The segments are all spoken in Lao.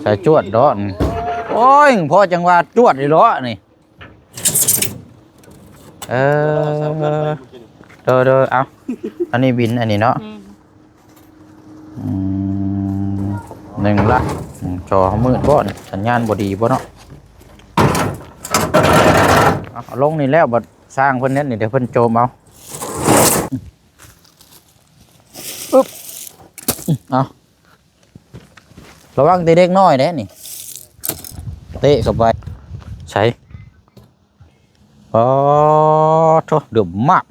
ສາຍຈວດເນາະ. ໂອ້ຍ ພໍຈັ່ງວ່າຈວດນີ້ເນາະນີ້. ເອີ ໂດຍໆ ເອົາ ອັນນີ້ບິນ ອັນນີ້ເນາະ. ອືມ ໜຶ່ງລະ ອືມ ຈໍເຮົາມືດບໍ່ນີ້ ສັນຍານບໍ່ດີບໍ່ເນາະ. ເອົາ ເອົາລົງນີ້ແລ້ວ ບັດຊ່າງເພິ່ນເຮັດນີ້ ດຽວເພິ່ນໂຈມເອົາ. ອຶບ ເອົາ ລະວັງແຕ່ເດັກນ້ອຍເດ້ນີ້ ເຕະເຂົ້າໄປ. ໃສ ອໍ ໂທ້ ເດືອບມາກ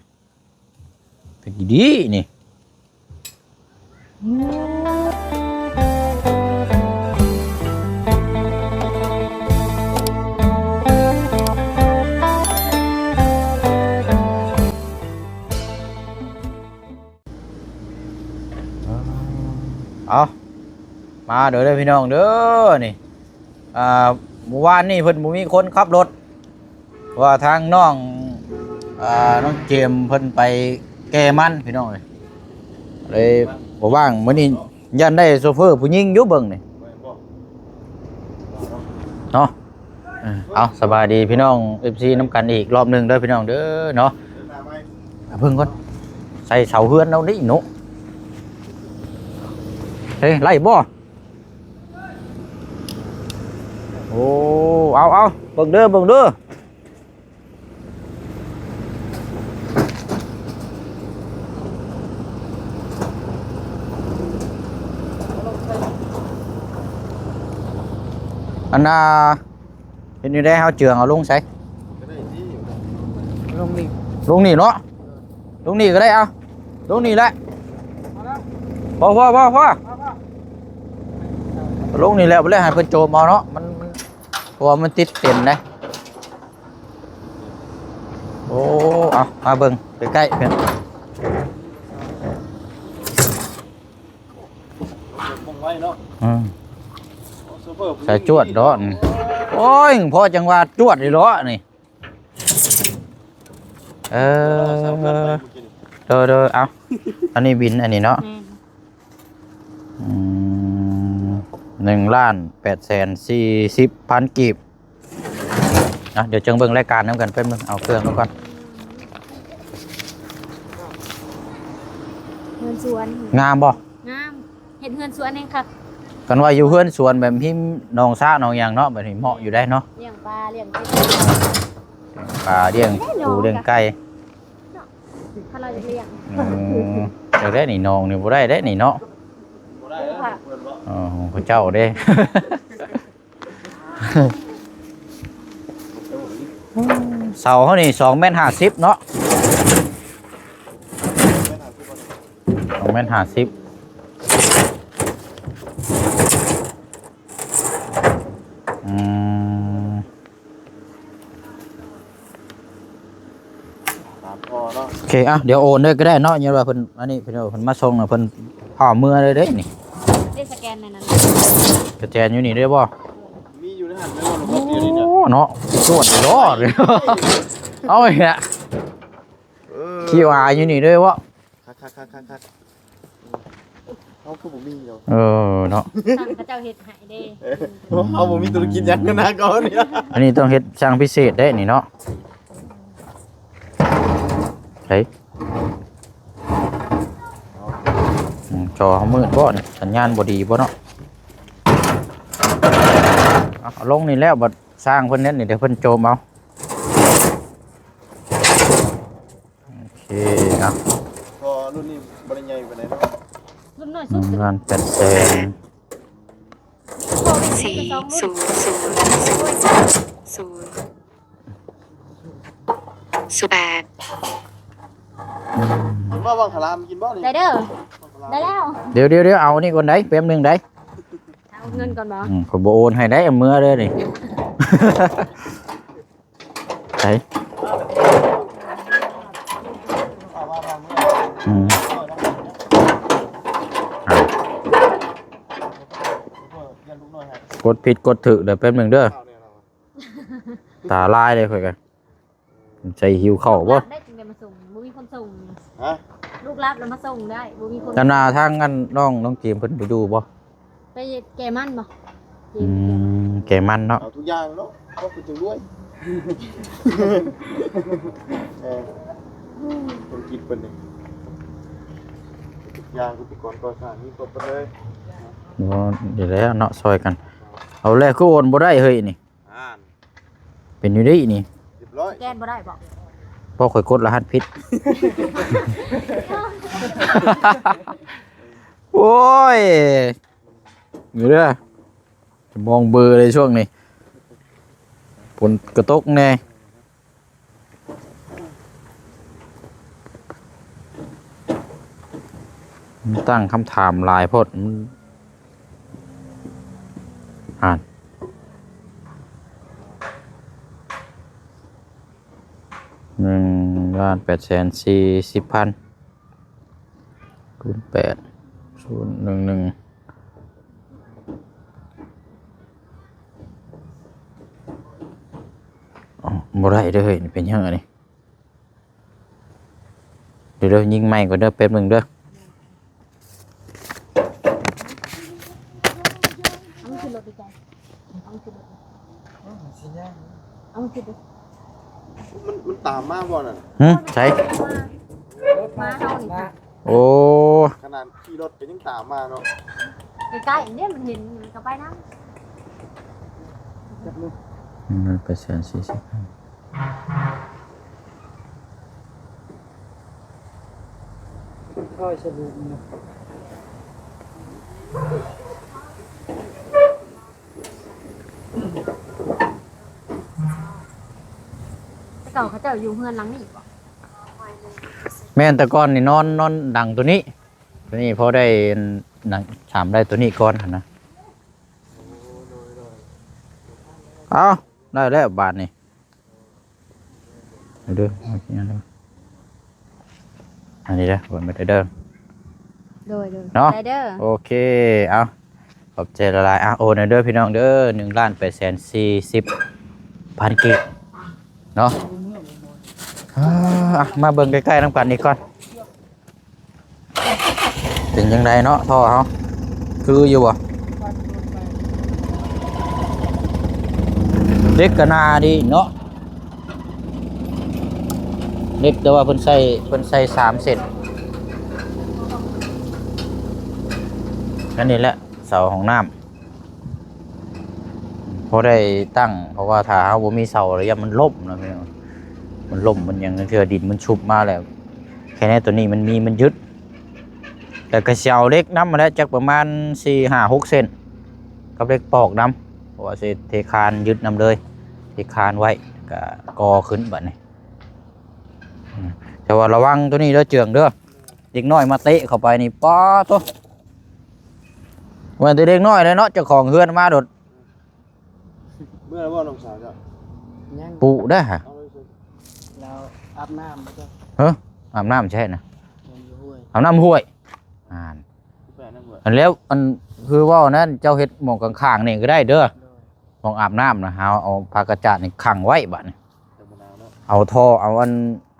ເປັນດີນີ້. ເອົາ ມາເດີ ເດີພີ່ນ້ອງເດີ ນີ້ ອ່າ ມື້ວານນີ້ເພິ່ນບໍ່ມີຄົນຂັບລົດ ເພາະວ່າທາງນ້ອງ ອ່າ ນ້ອງເຈມເພິ່ນໄປແກ່ມັນ ພີ່ນ້ອງເອີຍ ເລີຍບໍ່ວ່າງ. ມື້ນີ້ຢ້ານໄດ້ໂຊເຟີຜູ້ຍິງຢູ່ເບິ່ງນີ້ເນາະ. ເອີ ເອົາ ສະບາຍດີພີ່ນ້ອງເອັຟຊີນຳກັນອີກລອບໜຶ່ງເດີພີ່ນ້ອງເດີເນາະ. ເບິ່ງກ່ອນ ໃສ່ເສົາເຮືອນເຮົານີ້ເນາະ. ເອີ ໄດ້ບໍ່? ໂອ້ ເອົາ ເອົາ ເບິ່ງເດີ ເບິ່ງເດີ. ອັນນ່າ ເຮັດແນວໃດເຮົາເຈື່ອງເອົາລົງໃສ? ລົງນີ້ ລົງນີ້ເນາະ ລົງນີ້ກໍໄດ້ ເອົາ ລົງນີ້ແຫຼະ. ພໍ ພໍ ພໍ ພໍ ລົງນີ້ແຫຼະ ບໍ່ໄດ້ໃຫ້ເພິ່ນໂຈມເອົາເນາະ ມັນ ມັນ ເພາະວ່າມັນຕິດເຕັນເດ້. ໂອ້ ເອົາ ມາເບິ່ງໃກ້ໆ ເພິ່ນ ອືມ ສາຍຈວດເນາະ. ໂອ້ຍ ພໍຈັ່ງວ່າຈວດນີ້ເນາະນີ້. ເອີ ໂດຍໆ ເອົາ ອັນນີ້ບິນ ອັນນີ້ເນາະ. ອືມ ໜຶ່ງລ້ານແປດແສນສີ່ສິບພັນກີບ. ອ່ະ ດຽວຈຶ່ງເບິ່ງລາຍການນຳກັນ ແປັບໜຶ່ງ ເອົາເຄື່ອງລົງກ່ອນ. ເຮືອນສວນ ງາມບໍ່? ງາມ ເຮັດເຮືອນສວນເອງຄັກ. ຄັນວ່າຢູ່ເຮືອນສວນແບບຮິມໜອງສະໜອງຫຍັງເນາະ ແບບນີ້ເໝາະຢູ່ໄດ໋ເນາະ. ລ້ຽງປາ ລ້ຽງເປັດ ລ້ຽງປາ ລ້ຽງປູ ລ້ຽງໄກ່ເນາະ ຄັນວ່າຢາກລ້ຽງ. ອືມ ຢາກໄດ້ນີ້ ໜອງນີ້ບໍ່ໄດ້ເດ້ນີ້ເນາະ. ບໍ່ໄດ້ ເອີ ຂອງເຂົາເຈົ້າເດ້. ເສົາເຮົານີ້ສອງແມັດຫ້າສິບເນາະ ສອງແມັດຫ້າສິບ. ອືມ ສາມຕໍ່ເນາະ. ໂອເຄ ອ່ະ ດຽວໂອນເລີຍກໍໄດ້ເນາະ ຍ້ອນວ່າເພິ່ນ ອັນນີ້ເພິ່ນ ເພິ່ນມາສົ່ງນະ ເພິ່ນພ້ອມເມືອເລີຍເດ້ນີ້. ໄດ້ສະແກນໃນນັ້ນ ສະແກນຢູ່ນີ້ເດ້ບໍ່? ມີຢູ່ໃນຫັ້ນເດີ ໂອ້ ເນາະ ສວດຫຼໍ້ ເອົາອີກແລ້ວ ເອີ ຄິວອາຢູ່ນີ້ເດ້ບໍ່? ຄັກໆໆໆ ເຮົາຄືບໍ່ມີເນາະ. ເອີເນາະ ຊ່າງເຂົາເຈົ້າເຮັດໃຫ້ເດ້. ເອີ ເຮົາບໍ່ມີທຸລະກິດຫຍັງນະກ່ອນນີ້ ອັນນີ້ຕ້ອງເຮັດຊ່າງພິເສດເດ້ນີ້ເນາະ. ເຮີ້ຍ ອືມ ຈໍເຮົາມືດບໍ່ນີ້ ສັນຍານບໍ່ດີບໍ່ເນາະ. ເອົາ ເອົາລົງນີ້ແລ້ວ ບັດຊ່າງເພິ່ນເຮັດນີ້ ດຽວເພິ່ນໂຈມເອົາ. ໂອເຄ ເອົາ ກໍລຸ້ນນີ້ບໍ່ໄດ້ໃຫຍ່ປານໃດເນາະ ລຸ້ນນ້ອຍສຸດ ໜຶ່ງລ້ານແປດແສນ ສີ່ສູນສູນສູນສູນແປດ. ກິນບໍ່ ບັກຂະລາມ ກິນບໍ່ນີ້? ໄດ້ເດີ ບັກຂະລາມ ໄດ້ແລ້ວ. ດຽວໆໆ ເອົານີ້ກ່ອນໄດ໋ ແປັບໜຶ່ງໄດ໋ ເອົາເງິນກ່ອນບໍ່? ອືມ ຂ້ອຍບໍ່ໂອນໃຫ້ໄດ໋ ເອົາເມືອເດີນີ້. ໃສ ອືມ ກົດຜິດກົດຖືກເດີ ແປັບໜຶ່ງເດີ ຕາລາຍເລີຍຂ້ອຍກະ ໃສ່ຫິວເຂົ້າບໍ່? ລູກລັບໄດ້ຈຶ່ງໄດ້ມາສົ່ງ ບໍ່ມີຄົນສົ່ງ. ຮະ? ລູກລັບແລ້ວມາສົ່ງໄດ້ ບໍ່ມີຄົນ. ຕາໜ້າທາງອັນນ້ອງ ນ້ອງເກມເພິ່ນໄປຢູ່ບໍ່? ໄປແກ່ມັນບໍ່? ອືມ ແກງມັນເນາະ ເອົາທຸກຢ່າງເນາະ ເຮົາກໍຈຶ່ງລວຍ. ເອີ ທຸລະກິດເພິ່ນນີ້ ທຸກຢ່າງ ອຸປະກອນກໍ່ສ້າງມີຄົບໝົດເລີຍ. ບໍ່ ນີ້ແຫຼະເນາະ ຊ່ອຍກັນ. ເອົາແລ້ວ ຄືໂອນບໍ່ໄດ້ເຮີ້ຍນີ້ ອ່ານ ເປັນຢູ່ເດ້ນີ້ ຮຽບຮ້ອຍ ສະແກນບໍ່ໄດ້ບໍ? ບໍ່ ຂ້ອຍກົດລະຫັດຜິດ. ໂອ້ຍ ຢູ່ເດີ ສະໝອງເບີເລີຍຊ່ວງນີ້ ຝົນກະຕົກແດ່. ມັນຕັ້ງຄຳຖາມຫຼາຍໂພດ ມັນ ອ່ານ ໜຶ່ງລ້ານແປດແສນສີ່ສິບພັນ ສູນແປດ ສູນໜຶ່ງໜຶ່ງ ອໍ ບໍ່ໄດ້ເດີເຮີ້ຍ ເປັນຫຍັງອັນນີ້? ດຽວໆ ຍິງໃໝ່ກ່ອນເດີ ແປັບໜຶ່ງເດີ. ເອົາມັນຂຶ້ນລົດດີໃຈ ເອົາມັນຂຶ້ນລົດ ເອົາມັນຂຶ້ນລົດ ມັນ ມັນຕາມມາບໍ່ນັ້ນ? ຫຶ ໃສ? ມາເຮົານີ້ ໂອ້ ຂະໜາດຂີ່ລົດກໍຍັງຕາມມາເນາະ ໃກ້ໆ ເດ້ ມັນເຫັນ ມັນກໍໄປນຳ. ໜຶ່ງລ້ານແປດແສນສີ່ສິບພັນ ແຕ່ເກົ່າເຂົາເຈົ້າຢູ່ເຮືອນຫຼັງນີ້ບໍ? ແມ່ນ ແຕ່ກ່ອນນີ້ນອນ ນອນດັງໂຕນີ້ ໂຕນີ້ພໍໄດ້ ອັນ ດັງ ສາມໄດ້ໂຕນີ້ກ່ອນຫັ້ນນະ. ເອົາ ໄດ້ແລ້ວບາດນີ້ ເດີ ອັນນີ້ເດີ ກົດໄປເດີ ໂດຍໆ ເນາະ ໄດ້ເດີ ໂອເຄ ເອົາ ຂອບໃຈຫຼາຍໆ. ອ່ະ ໂອນເດີພີ່ນ້ອງເດີ ໜຶ່ງລ້ານແປດແສນສີ່ສິບພັນກີບເນາະ. ອ່າ ມາເບິ່ງໃກ້ໆນຳກັນອີກກ່ອນ. ເປັນຈັ່ງໃດເນາະ ທໍ່ເຮົາ ຄືຢູ່ບໍ່? ເຫຼັກກໍໜາດີເນາະ ເຫຼັກ ແຕ່ວ່າເພິ່ນໃສ່ ເພິ່ນໃສ່ສາມເສັ້ນ ອັນນີ້ແຫຼະ ເສົາຫ້ອງນ້ຳ ພໍໄດ້ຕັ້ງ ເພາະວ່າຖ້າເຮົາບໍ່ມີເສົາລະຢ້ານມັນລົ້ມນະພີ່ນ້ອງ ມັນລົ້ມມັນຫຍັງ ເທື່ອດິນມັນຊຸບມາແລ້ວ ແຄ່ໃນໂຕນີ້ມັນມີ ມັນຍຶດ ແລ້ວກໍຊິເອົາເຫຼັກນຳຫັ້ນແຫຼະ ຈັກປະມານສີ່ຫ້າຫົກເສັ້ນ ກັບເຫຼັກປອກນຳ ເພາະວ່າຊິເທຄານຍຶດນຳເລີຍ ເທຄານໄວ້ ກໍກໍ່ຂຶ້ນບັດນີ້. ແຕ່ວ່າລະວັງໂຕນີ້ເດີ ເຈື່ອງເດີ ເດັກນ້ອຍມາເຕະເຂົ້າໄປນີ້ ປາໂທ້ ວ່າແຕ່ເດັກນ້ອຍເລີຍເນາະ ເຈົ້າຂອງເຮືອນມາໂດດ. ເມື່ອແລ້ວບໍ່ນ້ອງສາວເຈົ້າ? ຍັງ ປຸໄດ້ຫະ ເອົາເລີຍ ລາວອາບນ້ຳບໍ່ເຈົ້າ? ເຮີ ອາບນ້ຳໃສນະ? ອາບນ້ຳຫ້ວຍ ອ່ານ ແລ້ວ ອັນ ຄືເວົ້ານັ້ນ ເຈົ້າເຮັດໝ່ອງຂ້າງໆນີ້ກໍໄດ້ເດີ ໂດຍ ໝ່ອງອາບນ້ຳນະ ເຮົາເອົາຜ້າກະຈາດນີ້ຂັງໄວ້ບາດນີ້ ເອົາທໍ່ ເອົາອັນ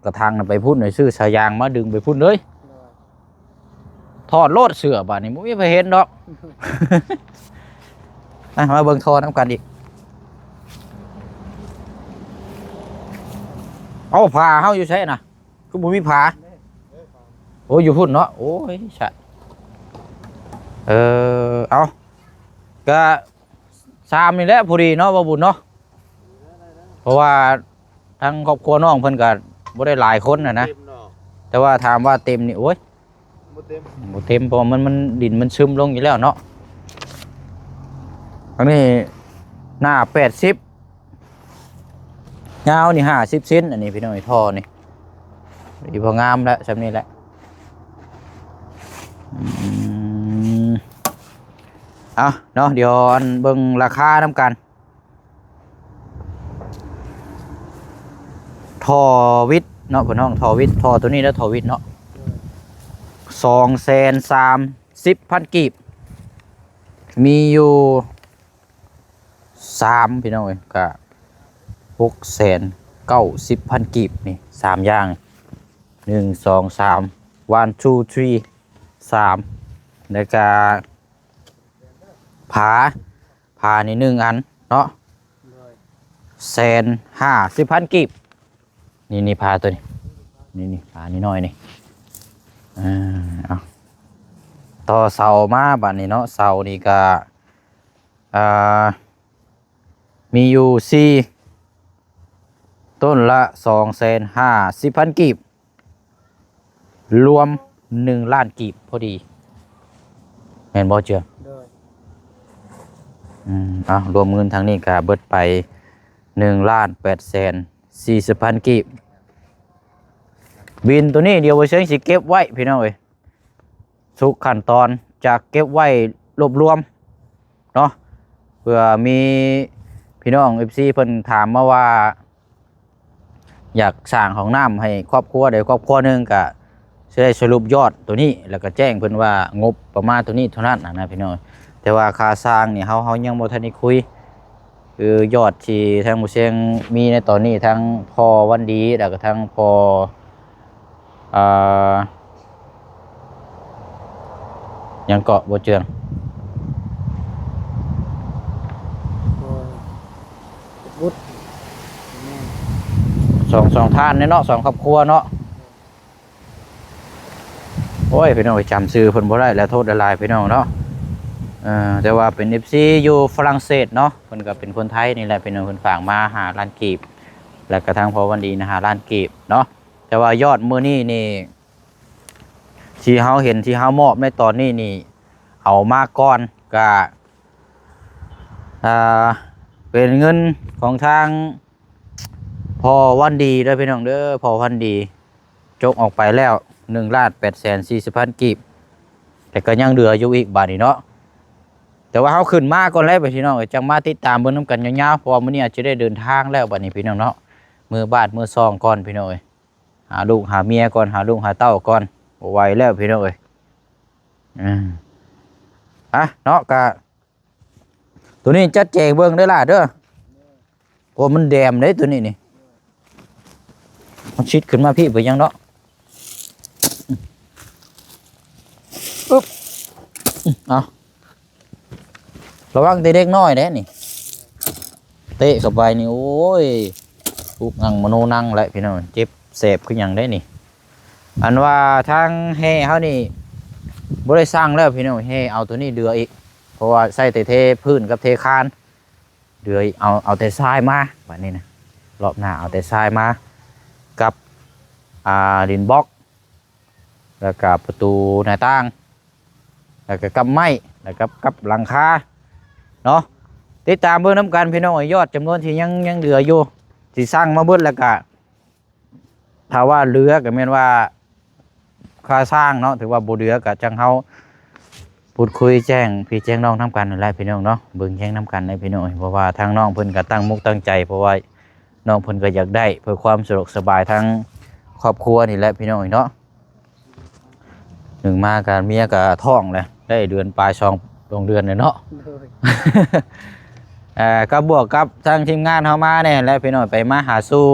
ກະຖັງນັ້ນໄປພຸ້ນ ຊື້ສາຍຢາງມາດຶງໄປພຸ້ນເລີຍ ໂດຍ ຖອດໂລດເສື້ອບາດນີ້ ບໍ່ມີໃຜເຫັນດອກ. ອ່ະ ມາເບິ່ງທໍ່ນຳກັນອີກ. ເອົາ ຜ້າເຮົາຢູ່ໃສນະ? ຄືບໍ່ມີຜ້າ? ໂອ້ ຢູ່ພຸ້ນເນາະ. ໂອ້ຍ ຊະ ເອີ ເອົາ ກະຊາມນີ້ແຫຼະ ພໍດີເນາະ ບ່າວບຸນເນາະ ເພາະວ່າທາງຄອບຄົວນ້ອງເພິ່ນກະບໍ່ໄດ້ຫຼາຍຄົນຫັ້ນນະ ເຕັມເນາະ ແຕ່ວ່າຖາມວ່າເຕັມນີ້ ໂອ້ຍ ບໍ່ເຕັມ ບໍ່ເຕັມ ເພາະວ່າມັນ ມັນ ດິນມັນຊຶມລົງຢູ່ແລ້ວເນາະ. ອັນນີ້ໜ້າແປດສິບ ຍາວນີ້ຫ້າສິບເຊັນ ອັນນີ້ພີ່ນ້ອງ ທໍ່ນີ້ ພໍດີພໍງາມແລ້ວ ຊ່ຳນີ້ແຫຼະ. ອືມ ເອົາເນາະ ດຽວອັນເບິ່ງລາຄານຳກັນ. ທໍ່ວິດເນາະ ເພິ່ນຮ້ອງທໍ່ວິດ ທໍ່ໂຕນີ້ແຫຼະ ທໍ່ວິດເນາະ ສອງແສນສາມສິບພັນກີບ ມີຢູ່ສາມ ພີ່ນ້ອງເອີຍ ກະຫົກແສນເກົ້າສິບພັນກີບ ນີ້ສາມຢ່າງ ໜຶ່ງ ສອງ ສາມ ວັນ ທູ ທຣີ ສາມ ແລ້ວກະ ຝາ ຝ ພານີ້ໜຶ່ງອັນເນາະ ໂດຍ ແສນຫ້າສິບພັນກີບ. ນີ້ ນີ້ພາໂຕນີ້ ນີ້ ນີ້ພານີ້ນ້ອຍນີ້ ອ່າ ເອົາ ຕໍ່ເສົາມາບາດນີ້ເນາະ ເສົານີ້ກະ ອ່າ ມີຢູ່ສີ່ ຕົ້ນລະສອງແສນຫ້າສິບພັນກີບ ລວມໜຶ່ງລ້ານກີບພໍດີ ແມ່ນບໍ່ເຈືອງ? ໂດຍ ອືມ ເອົາ ລວມເງິນທາງນີ້ກະເບິດໄປໜຶ່ງລ້ານແປດແສນສີ່ສິບພັນກີບ. ບິນໂຕນີ້ດຽວບໍ່ເຊີງຊິເກັບໄວ້ພີ່ນ້ອງເອີຍ ທຸກຂັ້ນຕອນຈະເກັບໄວ້ລວບລວມເນາະ ເພື່ອມີພີ່ນ້ອງເອັຟຊີເພິ່ນຖາມມາວ່າ ຢາກສ້າງຫ້ອງນ້ຳໃຫ້ຄອບຄົວໃດຄອບຄົວໜຶ່ງ ກະຊິໄດ້ສະຫຼຸບຍອດໂຕນີ້ ແລ້ວກະແຈ້ງເພິ່ນວ່າງົບປະມານໂຕນີ້ເທົ່ານັ້ນນະພີ່ນ້ອງ. ແຕ່ວ່າຄ່າສ້າງນີ້ເຮົາ ເຮົາຍັງບໍ່ທັນໄດ້ຄຸຍ ຄືຍອດທີ່ທາງໝູ່ຊຽງມີໃນຕອນນີ້ ທັງພໍ່ວັນດີ ແລ້ວກະທັງພໍ່ ອ່າ ຫຍັງເກາະ ບໍ່ເຈືອງ ໂອ້ຍ ບຸດ ແມ່ນ ສອງ ສອງທ່ານເນາະ ສອງຄອບຄົວເນາະ. ໂອ້ຍ ພີ່ນ້ອງ ຈຳຊື່ເພິ່ນບໍ່ໄດ້ແລ້ວ ໂທດຫຼາຍໆ ພີ່ນ້ອງເນາະ. ເອີ ແຕ່ວ່າເປັນເອັຟຊີຢູ່ຝຣັ່ງເສດເນາະ ເພິ່ນກໍເປັນຄົນໄທນີ້ແຫຼະ ພີ່ນ້ອງ ເພິ່ນຝາກມາຫ້າລ້ານກີບ ແລ້ວກໍທາງພໍ່ວັນດີນະ ຫ້າລ້ານກີບເນາະ. ແຕ່ວ່າຍອດມື້ນີ້ນີ້ ທີ່ເຮົາເຫັນ ທີ່ເຮົາມອບໃນຕອນນີ້ນີ້ ເອົາມາກ່ອນ ກະ ອ່າ ເປັນເງິນຂອງທາງພໍ່ວັນດີເດີພີ່ນ້ອງເດີ ພໍ່ວັນດີ ຈົກອອກໄປແລ້ວໜຶ່ງລ້ານແປດແສນສີ່ສິບພັນກີບ ແຕ່ກໍຍັງເຫຼືອຢູ່ອີກບາດນີ້ເນາະ. ແຕ່ວ່າເຮົາຂຶ້ນມາກ່ອນແລ້ວພີ່ນ້ອງເອີຍ ຈັ່ງມາຕິດຕາມເບິ່ງນຳກັນຍາວໆ ເພາະວ່າມື້ນີ້ອາດຈະໄດ້ເດີນທາງແລ້ວບາດນີ້ພີ່ນ້ອງເນາະ. ເມືອບ້ານເມືອຊ່ອງກ່ອນພີ່ນ້ອງເອີຍ ຫາລູກຫາເມຍກ່ອນ ຫາລູກຫາເຕົ້າກ່ອນ ບໍ່ໄຫວແລ້ວພີ່ນ້ອງເອີຍ. ອາ ອະເນາະ ກະ ໂຕນີ້ຈັດແຈງເບິ່ງເດີຫຼ້າເດີ ໂອ້ ມັນແດມເດ້ໂຕນີ້ນີ້ ມັນຊິດຂຶ້ນມາພີ້ໄປຍັງເນາະ. ອຶບ ເອົາ ລະວັງແຕ່ເດັກນ້ອຍເດ້ນີ້ ເຕະເຂົ້າໄປນີ້ ໂອ້ຍ ອຸກອັງມະໂນນັງແຫຼະພີ່ນ້ອງ ເຈັບແສບຄືຫຍັງເດ້ນີ້. ອັນວ່າທາງແຮ່ເຮົານີ້ບໍ່ໄດ້ສ້າງແລ້ວພີ່ນ້ອງ ແຮ່ເອົາໂຕນີ້ເຫຼືອອີກ ເພາະວ່າໃຊ້ແຕ່ເທພື້ນກັບເທຄານ ເຫຼືອເອົາ ເອົາແຕ່ຊາຍມາບາດນີ້ນະ ຮອບໜ້າເອົາແຕ່ຊາຍມາກັບ ອ່າ ດິນບລັອກ ແລ້ວກະປະຕູໜ້າຕ່າງ ແລ້ວກະກັບໄມ້ ແລ້ວກັບ ກັບຫຼັງຄາເນາະ. ຕິດຕາມເບິ່ງນຳກັນພີ່ນ້ອງ ຍອດຈຳນວນທີ່ຍັງ ຍັງເຫຼືອຢູ່ ຊິສ້າງມາເບິດ ແລ້ວກະ ຖ້າວ່າເຫຼືອກໍແມ່ນວ່າຄ່າສ້າງເນາະ ຖືວ່າບໍ່ເຫຼືອກໍຈັ່ງເຮົາ ພູດຄຸຍແຈ້ງພີ່ແຈ້ງນ້ອງນຳກັນນັ້ນແຫຼະພີ່ນ້ອງເນາະ ເບິ່ງແຍງນຳກັນແຫຼະພີ່ນ້ອງ. ເພາະວ່າທາງນ້ອງເພິ່ນກໍຕັ້ງມຸກຕັ້ງໃຈ ເພາະວ່ານ້ອງເພິ່ນກໍຢາກໄດ້ເພື່ອຄວາມສະດວກສະບາຍທາງຄອບຄົວນີ້ແຫຼະພີ່ນ້ອງເນາະ. ໜຶ່ງມາກໍເມຍກໍທ້ອງແຫຼະ ໄດ້ເດືອນປາຍ ສອງ ສອງເດືອນແລ້ວເນາະ. ໂດຍ ເອີ ກໍບວກກັບທາງທີມງານເຮົາມາແດ່ແຫຼະພີ່ນ້ອງ ໄປມາຫາສູ່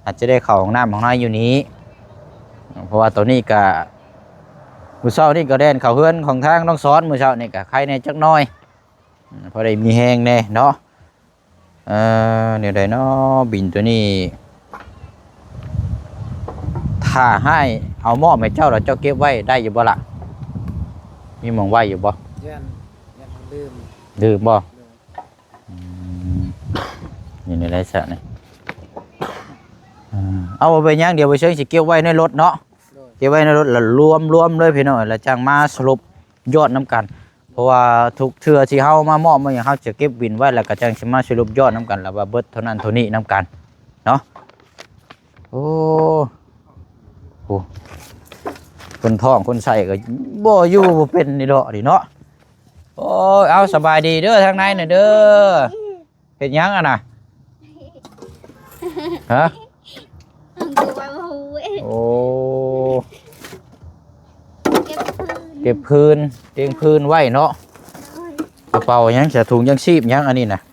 ອາດຈະໄດ້ເຂົ້າຫ້ອງນ້ຳຫ້ອງໃນຢູ່ນີ້ ເພາະວ່າຕອນນີ້ກະ ມື້ເຊົ້ານີ້ກໍແລ່ນເຂົ້າເຮືອນຂອງທາງນ້ອງສອນ ມື້ເຊົ້ານີ້ກະໄຄແດ່ຈັກໜ້ອຍ ພໍໄດ້ມີແຮງແດ່ເນາະ. ເອີ ແນວໃດເນາະ ບິນໂຕນີ້ ຖ້າອ້າຍເອົາມອບໃຫ້ເຈົ້າ ແລ້ວເຈົ້າເກັບໄວ້ໄດ້ຢູ່ບໍ່ລະ? ມີໝ່ອງໄວ້ຢູ່ບໍ່? ຢ້ານ ຢ້ານລືມ ລືມບໍ່? ອືມ ນີ້ແຫຼະຊະນີ້ ເອົາ ບໍ່ເປັນຫຍັງ ດຽວໄປເຊີງຊິເກັບໄວ້ໃນລົດເນາະ. ໂດຍ ເກັບໄວ້ໃນລົດ ແລ້ວລວມ ລວມເລີຍພີ່ນ້ອງ ແລ້ວຈັ່ງມາສະຫຼຸບຍອດນຳກັນ ເພາະວ່າທຸກເທື່ອທີ່ເຮົາມາມອບມາຫຍັງ ເຮົາຈະເກັບບິນໄວ້ ແລ້ວກໍຈັ່ງຊິມາສະຫຼຸບຍອດນຳກັນ ແລ້ວວ່າເບິດເທົ່ານັ້ນເທົ່ານີ້ນຳກັນເນາະ. ໂອ້ ໂອ້ ຄົນທ້ອງຄົນໄສ້ກໍບໍ່ຢູ່ບໍ່ເປັນນີ້ດອກນີ້ເນາະ. ໂອ້ຍ ເອົາ ສະບາຍດີເດີ ທາງໃນນະເດີ. ເຮັດຫຍັງຫັ້ນນະ? ຮະ? ໂອ້ ເກັບຟືນ ເກັບຟືນ ຕຽງຟືນໄວ້ເນາະ. ໂດຍ ກະເປົາຫຍັງ? ສະ ຖົງຍັງຊີບຫຍັງອັນນີ້ນະ? ເ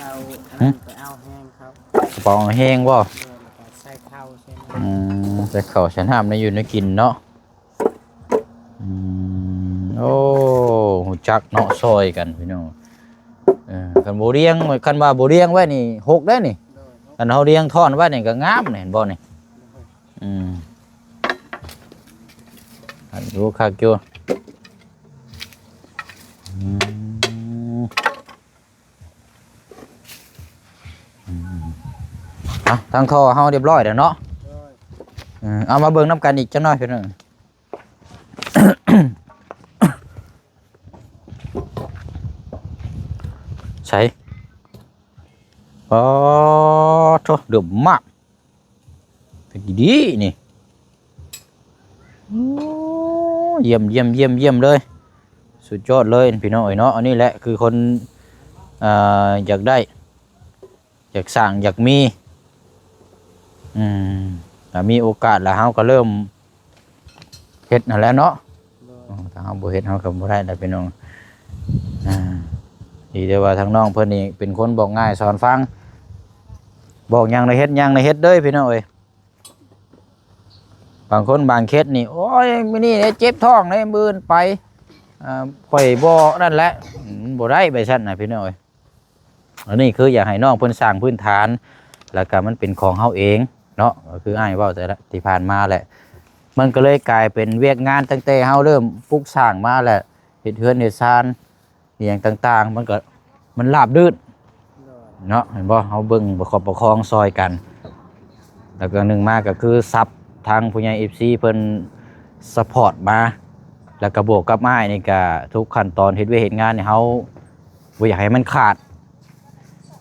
ປົາ ຫຶ? ອັນນັ້ນໄປເອົາແຮງເຂົາ ກະເປົາເອົາແຮງບໍ່? ໂດຍ ແລ້ວກະໃສ່ເຂົ້າໃສ່ນ້ຳ ອືມ ໃສ່ເຂົ້າໃສ່ນ້ຳ ແນວຢູ່ແນວກິນເນາະ. ອືມ ໂອ້ ຮູ້ຈັກເນາະ ຊ່ອຍກັນພີ່ນ້ອງ. ຄັນບໍ່ລຽງ ຄັນວ່າບໍ່ລຽງໄວ້ນີ້ຫົກເດ້ນີ້. ໂດຍ ຄັນເຮົາລຽງທ່ອນໄວ້ນີ້ກໍງາມນີ້ ເຫັນບໍ່ນີ້? ໂດຍ ອືມ ຄັກຢູ່ ຄັກຢູ່. ອືມ ອືມ ເອົາ ທາງທໍ່ເຮົາຮຽບຮ້ອຍແລ້ວເນາະ. ໂດຍ ເອີ ເອົາມາເບິ່ງນຳກັນອີກຈັກໜ້ອຍພີ່ນ້ອງ. ໃສ ອໍ ໂທ້ ເດີມມາກ ເປັນດີໆ ນີ້. ໂອ້ ຢ້ຽມໆໆໆ ເລີຍ ສຸດຍອດເລີຍພີ່ນ້ອງເອີຍເນາະ. ອັນນີ້ແຫຼະຄືຄົນ ເອີ ຢາກໄດ້ ຢາກສ້າງ ຢາກມີ ອືມ ຖ້າມີໂອກາດແລ້ວເຮົາກໍເລີ່ມເຮັດຫັ້ນແຫຼະເນາະ. ໂດຍ ໂອ້ ຖ້າເຮົາບໍ່ເຮັດເຮົາກໍບໍ່ໄດ້ແຫຼະພີ່ນ້ອງ. ອ່າ ດີແຕ່ວ່າທາງນ້ອງເພິ່ນນີ້ເປັນຄົນບອກງ່າຍສອນຟັງ ບອກຫຍັງໃຫ້ເຮັດ ຫຍັງໃຫ້ເຮັດເດີພີ່ນ້ອງເອີຍ. ບາງຄົນບາງເຂດນີ້ ໂອ້ຍ ມື້ນີ້ເດ້ເຈັບທ້ອງເດ້ ມື້ອື່ນໄປ ເອີ ຂ້ອຍບໍ່ນັ້ນແຫຼະ ມັນບໍ່ໄດ້ແບບຊັ້ນນະພີ່ນ້ອງເອີຍ. ອັນນີ້ຄືຢາກໃຫ້ນ້ອງເພິ່ນສ້າງພື້ນຖານ ແລ້ວກໍມັນເປັນຂອງເຮົາເອງເນາະ ກໍຄືອ້າຍເວົ້າແຕ່ທີ່ຜ່ານມາແຫຼະ ມັນກໍເລີຍກາຍເປັນວຽກງານຕັ້ງແຕ່ເຮົາເລີ່ມປຸກສ້າງມາແຫຼະ ເຮັດເຮືອນເຮັດຊານ ອີ່ຫຍັງຕ່າງໆ ມັນກໍ ມັນລາບລື່ນ ໂດຍ ເນາະ ເຫັນບໍ່? ເຮົາເບິ່ງປະຄອບປະຄອງຊ່ອຍກັນ ແລ້ວກໍໜຶ່ງມາກໍຄືຊັບທາງຜູ້ໃຫຍ່ ເອັຟຊີ ເພິ່ນຊັບພອດມາ ແລ້ວກໍບວກກັບອ້າຍນີ້ກໍທຸກຂັ້ນຕອນເຮັດວຽກເຮັດງານນີ້ ເຮົາບໍ່ຢາກໃຫ້ມັນຂາດ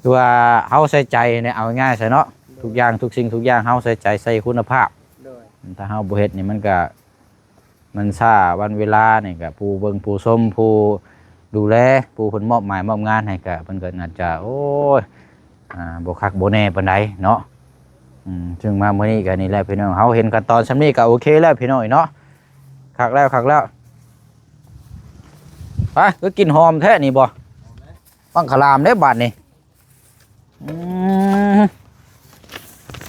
ຄືວ່າເຮົາໃສ່ໃຈນີ້ ເອົາງ່າຍຊະເນາະ ໂດຍ ທຸກຢ່າງ ທຸກສິ່ງທຸກຢ່າງເຮົາໃສ່ໃຈໃສ່ຄຸນນະພາບ ໂດຍ ຖ້າເຮົາບໍ່ເຮັດນີ້ ມັນກໍ ມັນຊ້າວັນເວລານີ້ກະ ຜູ້ເບິ່ງຜູ້ຊົມ ຜູ້ດູແລ ຜູ້ເພິ່ນມອບໝາຍມອບງານໃຫ້ກະ ເພິ່ນກໍອາດຈະ ໂອ້ຍ ອ່າ ບໍ່ຄັກບໍ່ແນ່ປານໃດເນາະ. ອືມ ເຊິ່ງມາມື້ນີ້ກະນີ້ແຫຼະພີ່ນ້ອງ ເຮົາເຫັນຂັ້ນຕອນສ່ຳນີ້ກະໂອເຄແລ້ວພີ່ນ້ອງເນາະ. ຄັກແລ້ວ ຄັກແລ້ວ. ໄປ ຄືກິ່ນຫອມແທ້ນີ້ບໍ່? ບັ້ງຄະລາມເດ້ບາດນີ້. ອືມ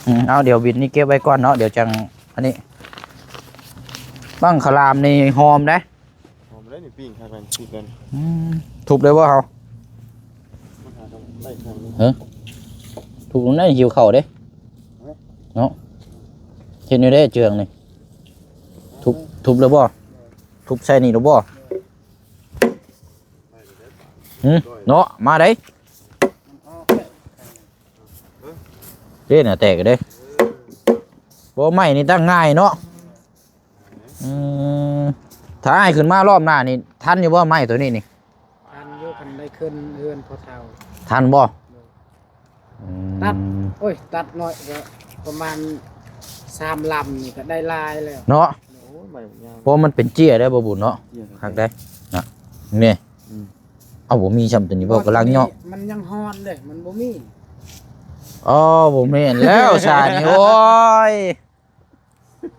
ອືມ ເອົາ ດຽວບິນນີ້ເກັບໄວ້ກ່ອນເນາະ ດຽວຈັ່ງອັນນີ້. ບັ້ງຄະລາມນີ້ຫອມເດ້ ຫອມເດ້ນີ້ ປີ້ງຄັກແມ່ນ ປີ້ງກັນ. ອືມ ທຸບໄດ້ບໍ່ເຮົາ? ມັນຫາກັນໄດ້ຄັກເລີຍ ເອີ ທຸບລົງໄດ້ ຫິວເຂົ້າເດ້ ເອີ ເນາະ. ເຮັດແນວໃດເຈື່ອງນີ້ ທຸບ ທຸບໄດ້ບໍ່? ທຸບໃສ່ນີ້ໄດ້ບໍ່? ຫື ເນາະ ມາໄດ໋ ເດ້ນະ ແຕກເດ້. ບໍ່ ໄມ້ນີ້ຕັ້ງງ່າຍເນາະ. ອືມ ຖ້າອ້າຍຂຶ້ນມາລອບໜ້ານີ້ ທັນຢູ່ບໍ່ໄມ້ໂຕນີ້ນີ້? ທັນຢູ່ ຄັນໄດ້ຂຶ້ນເຮືອນພໍ່ເຖົ້າ. ທັນບໍ່? ໂດຍ. ອືມ ຕັດ ໂອ້ຍ ຕັດໜ້ອຍກໍປະມານສາມລຳນີ້ກໍໄດ້ຫຼາຍແລ້ວເນາະ. ໂອ້ຍ ໄມ້ຍາວ ເພາະມັນເປັນເຈ້ຍໄດ໋ ບໍ່ບຸນເນາະ. ເຈ້ຍ ຄັກໄດ໋ນະ ນີ້. ອືມ ເອົ້າ ບໍ່ມີຊ້ຳໂຕນີ້ບໍ່? ກຳລັງເຍາະ ມັນຍັງຮ້ອນເດ້ ມັນບໍ່ມີ. ອໍ ບໍ່ແມ່ນແລ້ວຊານີ້ ໂອ້ຍ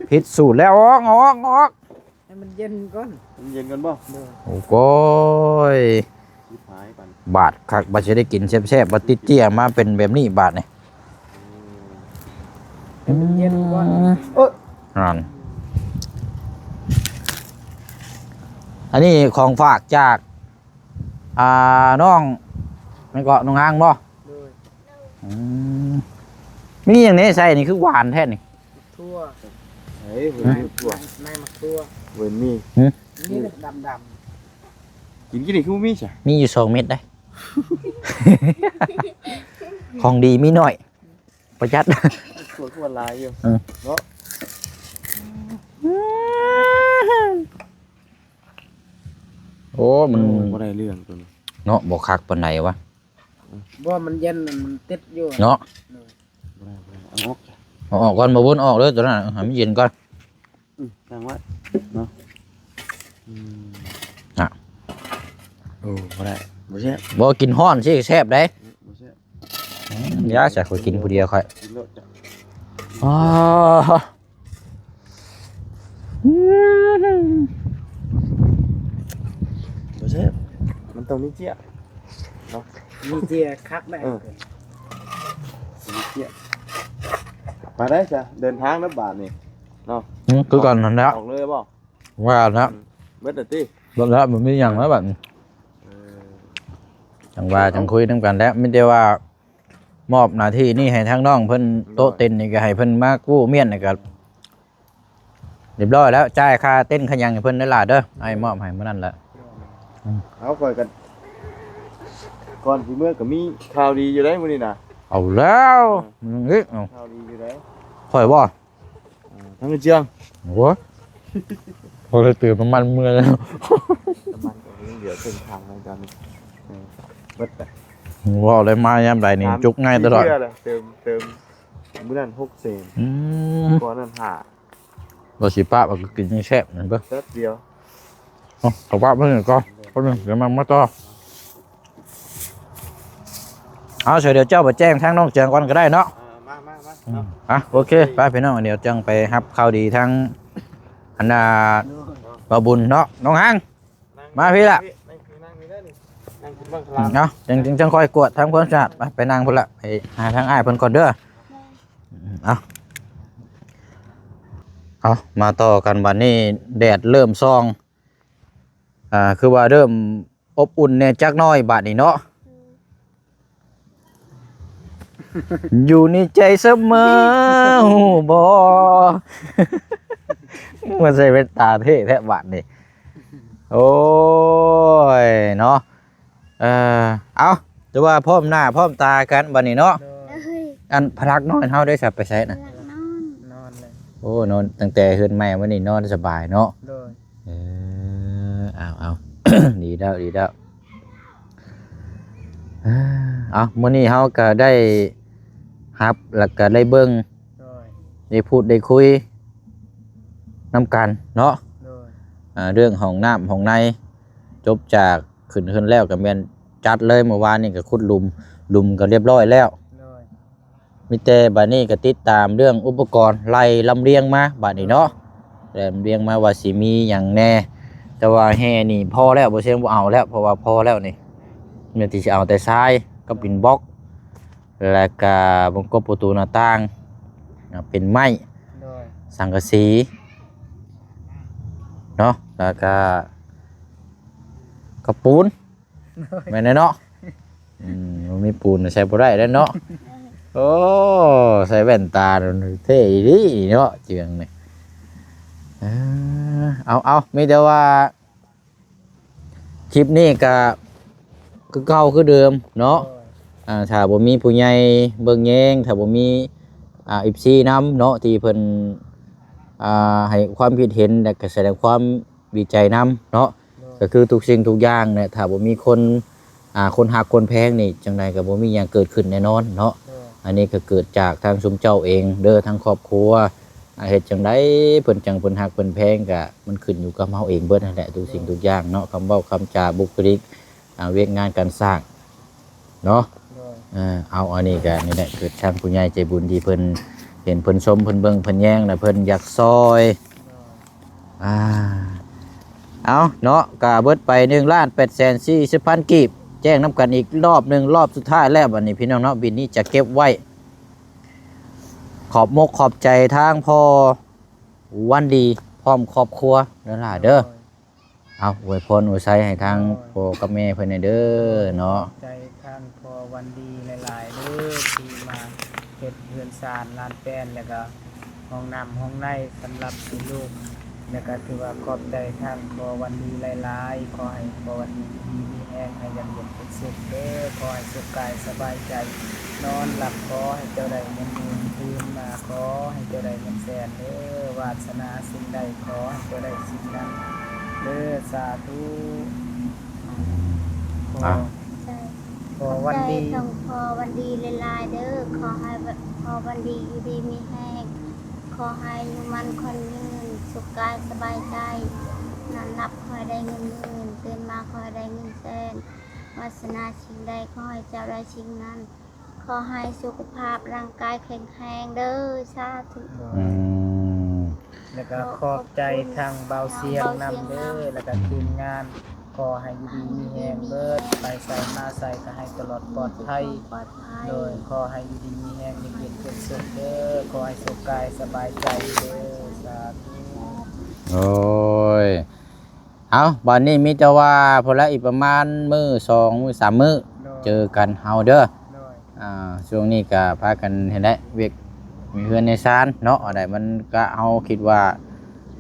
ຜິດສູດແລ້ວ. ອອກ ອອກ ອອກ ໃຫ້ມັນເຢັນກ່ອນ ໃຫ້ມັນເຢັນກ່ອນບໍ່? ໂດຍ. ໂອ້ໂກຍ ຊິບຫາຍປານ ບາດຄັກ ບາດຊິໄດ້ກິນແຊບໆ ບາດຕິດເຈ້ຍມາເປັນແບບນີ້ບາດນີ້. ໃຫ້ມັນເຢັນກ່ອນ. ອືມ ເອີ ນັ້ນ ອັນນີ້ຂອງຝາກຈາກ ອ່າ ນ້ອງ ແມ່ນເກາະ ນ້ອງຮາງບໍ່? ໂດຍ. ອືມ ມີຫຍັງແດ່ໃສ່ນີ້ ຄືຫວານແທ້ນີ້? ຖົ່ວ. ເອີຍ ເຫັນຢູ່ຖົ່ວ ໃນໝາກຖົ່ວ ເຫັນມີ. ຫື ນີ້ແຫຼະດຳໆ ກິນກິນນີ້ຄືບໍ່ມີຊະ? ມີຢູ່ສອງເມັດໄດ໋ ຂອງດີມີໜ້ອຍ ປະຢັດ. ສວນຄວນຫຼາຍຢູ່ ເອີ ເນາະ. ໂອ້ ມັນ ໂອ້ ບໍ່ໄດ້ເລື່ອງໂຕນີ້ເນາະ ບໍ່ຄັກປານໃດວະ. ບໍ່ ມັນເຢັນ ມັນຕິດຢູ່ເນາະ. ໂດຍ. ບໍ່ໄດ້ ບໍ່ໄດ້ ເອົາອອກ ເອົາອອກກ່ອນ ບໍ່ບຸນ ອອກເລີຍໂຕນັ້ນ ໃຫ້ມັນເຢັນກ່ອນ. ອືມ ຕັ້ງໄວ້ເນາະ. ອືມ ນະ ໂອ້ ບໍ່ໄດ້ ບໍ່ແຊບ. ບໍ່ ກິນຮ້ອນຊິແຊບໄດ໋. ອືມ ບໍ່ແຊບ. ອືມ ຢ່າຊະ ຂ້ອຍກິນຜູ້ດຽວຂ້ອຍ ກິນໂລດຈ້ະ. ອໍ ອືມ ບໍ່ແຊບ ມັນຕ້ອງມີເຈ້ຍເນາະ. ມີເຈ້ຍຄັກໄດ໋. ເອີ ມີເຈ້ຍ. ໄປໄດ້ຊະ ເດີນທາງແລ້ວບາດນີ້ເນາະ. ອືມ ຄືກັນຫັ້ນແຫຼະ ອອກເລີຍບໍ່? ວ່າແລ້ວ ອືມ ເບິດແລ້ວຕິ? ເບິດແລ້ວ ບໍ່ມີຫຍັງແລ້ວບາດນີ້. ເອີ ຈັ່ງວ່າຈັ່ງຄຸຍນຳກັນແຫຼະ ມີແຕ່ວ່າມອບໜ້າທີ່ນີ້ໃຫ້ທາງນ້ອງເພິ່ນ ໂຕະເຕັນນີ້ກໍໃຫ້ເພິ່ນມາກູ້ມ້ຽນ ແລ້ວກໍ ຮຽບຮ້ອຍແລ້ວ ຈ່າຍຄ່າເຕັນຄ່າຫຍັງໃຫ້ເພິ່ນເດີຫຼ້າເດີ ອ້າຍມອບໃຫ້ມື້ນັ້ນແຫຼະ. ອືມ ເອົາ ຂ້ອຍກັນ ກ່ອນຊິເມືອກໍມີຂ່າວດີຢູ່ໄດ໋ມື້ນີ້ນະ. ເອົາແລ້ວ ເອີ ຍັງອີກ ເອົາ ຂ່າວດີຢູ່ໄດ໋. ຂ້ອຍບໍ່? ເອີ ທັງເຈືອງ ໂອ້ຍ ພໍໄດ້ເຕີມນ້ຳມັນເມືອແລ້ວ ນ້ຳມັນກໍຍັງເຫຼືອເຄິ່ງຖັງໃນຕອນນີ້. ເອີ ເບິດແລ້ວ ເວົ້າໄດ້ມາຍາມໃດນີ້ ຈຸກງ່າຍຕະຫຼອດ ເທື່ອແລ້ວ ເຕີມ ເຕີມ ມື້ນັ້ນຫົກແສນ ອືມ ກ່ອນນັ້ນຫ້າ ວ່າຊິປະວ່າກໍກິນຍັງແຊບນັ້ນເບິ່ງ ແປັບດຽວ. ເອົາ ເຂົ້າປາກເບິ່ງກ່ອນ ແປັບໜຶ່ງ ດຽວມາ ມາຕໍ່. ເອົາ ສະ ດຽວເຈົ້າໄປແຈ້ງທາງນ້ອງເຈືອງກ່ອນກໍໄດ້ເນາະ. ເອີ ມາ ມາ ມາ ອືມ ເນາະ. ອ່ະ ໂອເຄ ໄປພີ່ນ້ອງ ດຽວຈັ່ງໄປຮັບຂ່າວດີທາງ ອັນນ່າ ບ່າວບຸນເນາະ ນ້ອງຮັງ. ມາພີ້ລະ ນັ່ງ ນັ່ງ ນັ່ງ ນັ່ງ ນັ່ງ ນັ່ງ ນັ່ງ ນັ່ງ ນັ່ງ ນັ່ງ ອືມ ເອົາ ຈັ່ງ ຈຶ່ງ ຈັ່ງຄ່ອຍກວດທຳຄວາມສະອາດ ໄປ ໄປນັ່ງພຸ້ນລະ ໄປຫາທາງອ້າຍເພິ່ນກ່ອນເດີ. ເອົາ ເອົາ ມາຕໍ່ກັນບັດນີ້ ແດດເລີ່ມສ່ອງ ອ່າ ຄືວ່າເລີ່ມອົບອຸ່ນແດ່ຈັກໜ້ອຍບາດນີ້ເນາະ. ຢູ່ໃນໃຈສະເໝີ ຮູ້ບໍ່? ມາໃສ່ແວ່ນຕາເທ່ແທ້ບາດນີ້ ໂອ້ຍເນາະ. ເອີ ເອົາ ຖືວ່າພ້ອມໜ້າພ້ອມຕາກັນບາດນີ້ເນາະ. ໂດຍ ອັນພະລັກນ້ອຍເຮົາໄດ້ສະ ໄປໃສນະ? ພະລັກນອນ ນອນເລີຍ. ໂອ້ ນອນຕັ້ງແຕ່ເຮືອນໃໝ່ມານີ້ ນອນສະບາຍເນາະ. ໂດຍ ເອີ ເອົາ ເອົາ ດີແລ້ວ ດີແລ້ວ. ເອົາ ມື້ນີ້ເຮົາກໍໄດ້ຮັບ ແລ້ວກໍໄດ້ເບິ່ງ ໂດຍ ໄດ້ພູດໄດ້ຄຸຍນຳກັນເນາະ. ໂດຍ ອ່າ ເລື່ອງຫ້ອງນ້ຳຫ້ອງໃນ ຈົບຈາກຂຶ້ນເຮືອນແລ້ວກໍແມ່ນຈັດເລີຍ ມື້ວານນີ້ກໍຂຸດຫຼຸມ ຫຼຸມກໍຮຽບຮ້ອຍແລ້ວ. ໂດຍ ມີແຕ່ບາດນີ້ກໍຕິດຕາມເລື່ອງອຸປະກອນ ໄລ່ລຳລຽງມາບາດນີ້ເນາະ ລຳລຽງມາວ່າຊິມີຫຍັງແດ່. ແຕ່ວ່າແຮ່ນີ້ພໍແລ້ວ ບໍ່ເຊີງບໍ່ເອົາແລ້ວ ເພາະວ່າພໍແລ້ວນີ້ ແມ່ນທີ່ຊິເອົາແຕ່ຊາຍກັບ ໂດຍ ອິນບັອກ ແລ້ວກະວົງກົບປະຕູໜ້າຕ່າງ ເປັນໄມ້ ໂດຍ ສັງກະສີເນາະ ແລ້ວກະ ກະປູນ ໂດຍ ແມ່ນແຫຼະເນາະ. ອືມ ບໍ່ມີປູນໃສ່ບໍ່ໄດ້ແລ້ວເນາະ. ໂອ້ ໃສ່ແວ່ນຕາເທ່ອີ່ຫຼີເນາະ ເຈືອງນີ້. ເອີ ເອົາ ເອົາ ມີແຕ່ວ່າ ຄລິບນີ້ກະຄືເກົ່າຄືເດີມເນາະ. ໂດຍ ອ່າ ຖ້າບໍ່ມີຜູ້ໃຫຍ່ເບິ່ງແຍງ ຖ້າບໍ່ມີ ອ່າ ເອັຟຊີ ນຳເນາະ ທີ່ເພິ່ນ ອ່າ ໃຫ້ຄວາມຄິດເຫັນ ແລະ ກະສະແດງຄວາມດີໃຈນຳເນາະ. ໂດຍ ກະຄືທຸກສິ່ງທຸກຢ່າງແຫຼະ ຖ້າບໍ່ມີຄົນ ອ່າ ຄົນຮັກຄົນແພງນີ້ ຈັ່ງໃດກະບໍ່ມີຫຍັງເກີດຂຶ້ນແນ່ນອນເນາະ. ໂດຍ ອັນນີ້ກະເກີດຈາກທາງຊຸມເຈົ້າເອງເດີ ທາງຄອບຄົວ ອ່າ ເຮັດຈັ່ງໃດເພິ່ນຈັ່ງເພິ່ນຮັກເພິ່ນແພງ ກະມັນຂຶ້ນຢູ່ກັບເຮົາເອງເບິດຫັ້ນແຫຼະ ທຸກສິ່ງ ໂດຍ ທຸກຢ່າງເນາະ ຄຳເວົ້າຄຳຈາ ບຸກຄະລິກ ອ່າ ວຽກງານການສ້າງເນາະ. ໂດຍ ເອີ ເອົາ ອັນນີ້ກະນີ້ແຫຼະ ເກີດທາງຜູ້ໃຫຍ່ໃຈບຸນທີ່ເພິ່ນເຫັນ ເພິ່ນຊົມ ເພິ່ນເບິ່ງ ເພິ່ນແຍງ ແລະ ເພິ່ນຢາກຊ່ອຍ. ໂດຍ ອ່າ ເອົາເນາະ ກະເບິດໄປໜຶ່ງລ້ານແປດແສນສີ່ສິບພັນກີບ ແຈ້ງນຳກັນອີກລອບໜຶ່ງ ລອບສຸດທ້າຍແລ້ວບັດນີ້ພີ່ນ້ອງເນາະ. ບິນນີ້ຈະເກັບໄວ້ ຂອບມົກຂອບໃຈທາງພໍ່ວັນດີ ພ້ອມຄອບຄົວເດີຫຼ້າເດີ. ໂດຍ ເອົາ ອວຍພອນອວຍໄຊໃຫ້ທາງ ໂດຍ ພໍ່ກັບແມ່ເພິ່ນແດ່ເດີເນາະ. ຂອບໃຈທາງພໍ່ວັນດີຫຼາຍໆເດີ ທີ່ມາເຮັດເຮືອນຊານລານແປ້ນ ແລ້ວກະຫ້ອງນ້ຳຫ້ອງໃນສຳລັບໃຫ້ລູກ ແລ້ວກະຖືວ່າຂອບໃຈທາງພໍ່ວັນດີຫຼາຍໆ. ຂໍໃຫ້ພໍ່ວັນດີຢູ່ດີມີແຮງ ໃຫ້ຢາກເປັນເປັນສຸກເດີ ຂໍໃຫ້ສຸກກາຍສະບາຍໃຈ ນອນຫຼັບຂໍໃຫ້ເຈົ້າໄດ້ເງິນໝື່ນ ຕື່ນມາຂໍໃຫ້ເຈົ້າໄດ້ເງິນແສນເດີ ວາດສະໜາສິ່ງໃດຂໍໃຫ້ເຈົ້າໄດ້ສິ່ງນັ້ນເດີ ສາທຸ. ອ່ະ ຂໍ ສາ ຂໍວັນດີ ຂອບໃຈທາງພໍ່ວັນດີຫຼາຍໆເດີ ຂໍໃຫ້ພໍ່ວັນດີຢູ່ດີມີແຮງ ຂໍໃຫ້ອາຍຸໝັ້ນຂວັນຍືນ ສຸກກາຍສະບາຍໃຈ ນອນຫຼັບຂໍໃຫ້ໄດ້ເງິນໝື່ນ ຕື່ນມາຂໍໃຫ້ໄດ້ເງິນແສນ ວາດສະໜາສິ່ງໃດຂໍໃຫ້ເຈົ້າໄດ້ສິ່ງນັ້ນ ຂໍໃຫ້ສຸຂະພາບຮ່າງກາຍແຂງແຮງເດີ ສາທຸ. ອືມ ແລ້ວກໍຂອບໃຈທາງບ່າວຊຽງນຳເດີ ແລ້ວກໍທີມງານ ຂໍໃຫ້ຢູ່ດີມີແຮງເບີດ ໄປໃສມາໃສກໍໃຫ້ຕະຫຼອດປອດໄພ ໂດຍ ຂໍໃຫ້ຢູ່ດີມີແຮງ ເຮັດວຽກເປັນສຸກເດີ ຂໍໃຫ້ສຸກກາຍສະບາຍໃຈເດີ ສາທຸ. ໂອ້ຍ ເອົາ ບາດນີ້ມີແຕ່ວ່າພຸ້ນລະ ອີກປະມານມື້ສອງມື້ສາມມື້ ເຈີກັນເຮົາເດີ. ໂດຍ ອ່າ ຊ່ວງນີ້ກໍພາກັນເຮັດແຫຼະ ວຽກມີເຮືອນໃນຊານເນາະ ອັນໃດມັນກະ ເຮົາຄິດວ່າ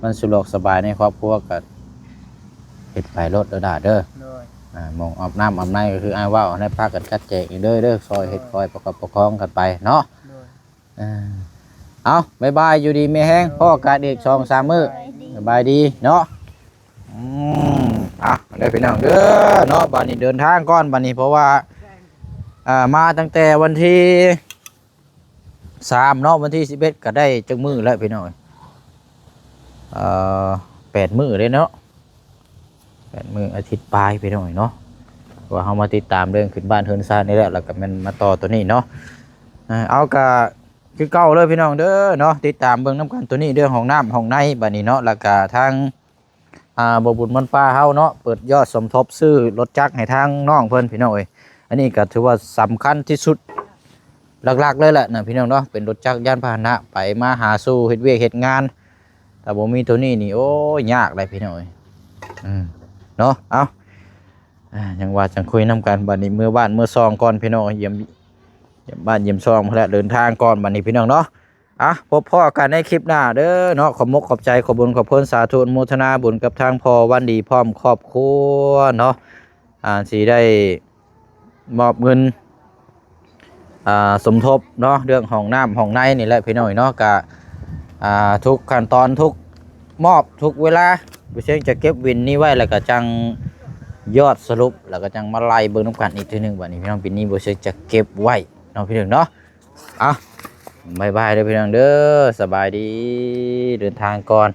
ມັນສະດວກສະບາຍໃນຄອບຄົວກໍເຮັດໄປໂລດເດີດາເດີ. ໂດຍ ອ່າ ໝ່ອງອາບນ້ຳອາບໃນກໍຄືອ້າຍເວົ້າ ໃຫ້ພາກັນຈັດແຈງເອງເດີ ເດີ ຊ່ອຍເຮັດ ໂດຍ ຊ່ອຍປະກອບປະຄອງກັນໄປເນາະ. ໂດຍ ອ່າ ເອົາ ບາຍບາຍ ຢູ່ດີມີແຮງ ພໍ້ກັນອີກສອງສາມມື້. ສະບາຍດີເນາະ. ອືມ ອ່ະ ເດີພີ່ນ້ອງເດີເນາະ ບາດນີ້ເດີນທາງກ່ອນ ບາດນີ້ ເພາະວ່າ ອ່າ ມາຕັ້ງແຕ່ວັນທີສາມເນາະ ວັນທີສິບເອັດກໍໄດ້ຈັກມື້ແລ້ວພີ່ນ້ອງເອີຍ ເອີ ແປດມື້ເດ້ເນາະ ແປດມື້ ອາທິດປາຍພີ່ນ້ອງເອີຍເນາະ ວ່າເຮົາມາຕິດຕາມເລື່ອງຂຶ້ນບ້ານເຮືອນຊານນີ້ແຫຼະ ແລ້ວກໍແມ່ນມາຕໍ່ຕົວນີ້ເນາະ. ເອົາ ກໍຄືເກົ່າເລີຍພີ່ນ້ອງເດີເນາະ ຕິດຕາມເບິ່ງນຳກັນຕົວນີ້ ເລື່ອງຫ້ອງນ້ຳຫ້ອງໃນ ບາດນີ້ເນາະ ແລ້ວກໍທາງ ອ່າ ບໍ່ບຸນມັນປາເຮົາເນາະ ເປີດຍອດສົມທົບຊື້ລົດຈັກໃຫ້ທາງນ້ອງເພິ່ນພີ່ນ້ອງເອີຍ. ອັນນີ້ກໍຖືວ່າສຳຄັນທີ່ສຸດ ຫຼັກໆເລີຍແຫຼະນະພີ່ນ້ອງເນາະ ເປັນລົດຈັກຍານພາຫະນະໄປມາຫາສູ່ເຮັດວຽກເຮັດງານ ຖ້າບໍ່ມີໂຕນີ້ນີ້ ໂອ້ຍ ຍາກເລີຍພີ່ນ້ອງເອີຍ ອືມ ເນາະ. ເອົາ ອ່າ ຍັງວ່າຈັ່ງຄຸຍນຳກັນ ບາດນີ້ເມືອບ້ານເມືອຊ່ອງກ່ອນພີ່ນ້ອງ ຢ້ຽມ ຢ້ຽມບ້ານຢ້ຽມຊ່ອງພຸ້ນແຫຼະ ເດີນທາງກ່ອນບາດນີ້ພີ່ນ້ອງເນາະ. ອ່ະ ພົບພໍ້ກັນໃນຄລິບໜ້າເດີເນາະ ຂອບມົກຂອບໃຈ ຂອບບຸນຂອບຄຸນ ສາທຸອະນຸໂມທະນາບຸນກັບທາງພໍ່ວັນດີພ້ອມຄອບຄົວເນາະ ອ່າ ທີ່ໄດ້ມອບເງິນ ອ່າ ສົມທົບເນາະ ເລື່ອງຫ້ອງນ້ຳຫ້ອງໃນນີ້ແຫຼະພີ່ນ້ອງເນາະ ກະ ອ່າ ທຸກຂັ້ນຕອນ ທຸກ ມອບທຸກເວລາ ບໍ່ເຊີງຈະເກັບວິນນີ້ໄວ້ ແລ້ວກໍຈັ່ງຍອດສະຫຼຸບ ແລ້ວກໍຈັ່ງມາໄລ່ເບິ່ງນຳກັນອີກເທື່ອໜຶ່ງ. ບາດນີ້ພີ່ນ້ອງ ວິນນີ້ບໍ່ເຊີງຈະເກັບໄວ້ເນາະພີ່ນ້ອງເນາະ. ເອົາ ບາຍບາຍເດີພີ່ນ້ອງເດີ ສະບາຍດີ ເດີນທາງກ່ອນ.